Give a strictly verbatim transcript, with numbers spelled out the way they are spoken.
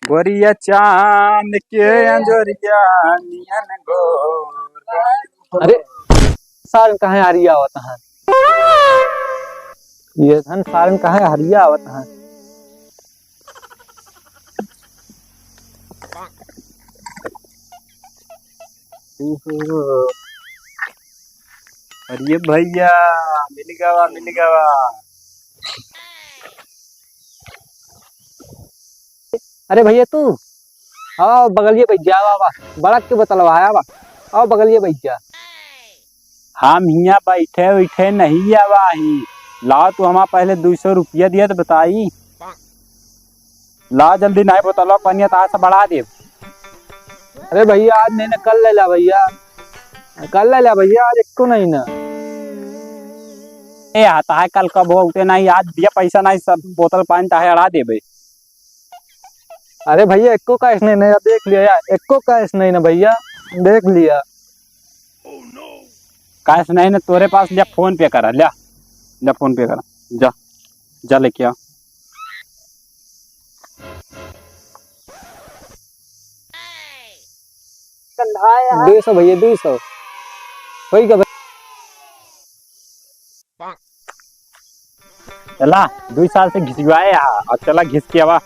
गोरिया चांद के अंजोरिया नियन गोर। अरे, सारन कहाँ हरिया आवत हैं? ये धन सारन कहाँ हरिया आवत हैं? अरे भैया, मिल गवा, मिल गवा। अरे भैया तू, आओ बगलिए बैठ जा, आवा, आवा। बड़क के बतलवा है, आवा। आओ बगलिए बैठ जा। हम हियाँ बैठे उठे नहीं आवा ही। लाओ तू हमार पहले दुई सौ रुपया दिया तो बताई। ला जल्दी, नाहीं बोतलवा पनिया तार से बढ़ा देब। अरे भैया, आज नहीं ना, कल ले ला भैया, कल ले ला भैया, आज एको नहीं ना। ए, आता है कल कब हो उठे नहीं, आज दिया पैसा नहीं, सब बोतल पानी ताहे अड़ा देबे। अरे भैया, एको कैश नहीं ना, देख लिया यार, एको कैश नहीं ना भैया, देख लिया। कैश नहीं ना तोरे पास, ले फोन पे करा, ले, ले फोन पे करा, जा, जा लेके आ। दुई सौ भैया, दुई सौ। होई का भैया? चला, दुई साल से घिसवाए हा, अब चला घिस के आवा।